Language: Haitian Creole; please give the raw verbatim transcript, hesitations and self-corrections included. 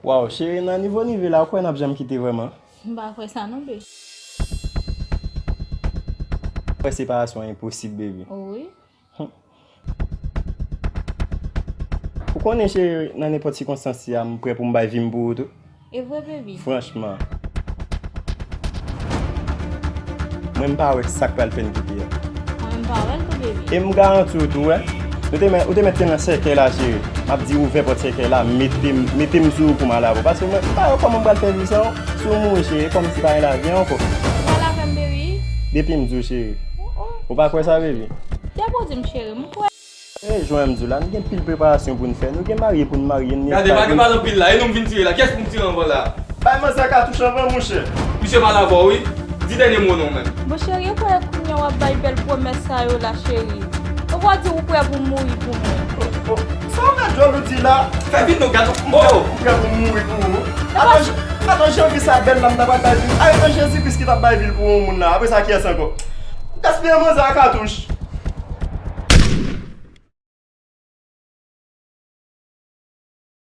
Waw, cheri, nan nivo n rive la, ou kwè n ap janm kite vrèman? M pa kwè sa non, baby. Ou kwè separasyon an enposib, baby? Wi. Ou konnen, cheri, nan nenpòt sikonstans, si a, m prè pou m bay vi m pou ou tou. E vre, baby? Franchman. Mwen, m pa wè sa k pral fè n kite a. Mwen, m pa wè l tou, baby. E m garanti w tou, wè. Ou te mèt, ou te mèt te nan sèkèy la, cheri. M ap di ouvè pòt sèkèy la, mete m, mete m sou ou pou m al avè w. Paske mwen, m pa wè kòman m pral fè vi san ou. Si w mouri, cheri, e kòmsi pa gen lavi ankò. Ou pral avè m, baby? Depi m di w, cheri. Oh, oh. Ou pa kwè sa, baby? Depi w di m, cheri, m kwè. E, jan m di w la, nou gen pil preparasyon pou n fè. Nou gen marye pou n marye, n gen... Gade, pa gen pale anpil la. E nou m vin tire la. Kiyès pou m tire anvan la? Bay manzè katouch anvan, monchè. Misye pale avè w, wi. Di dènye mo non, menm. Bon, cheri, ou kwè kounye a w ap bay bèl pwomès sa yo la, cheri? Ou pa di ou prè pou mouri pou mwen? Oh, oh. Sa w fè djòl ou di la? Fè vit non, gad. Oh! M prè pou mouri pou ou. Atan, atan, jan vi sa bèl la, m ta pral bay vi m. Ay, atan, Jezi Kris ki t ap bay vi l pou yon moun la. Apre sa, kiyès ankò? Gaspiye manzè a katouch.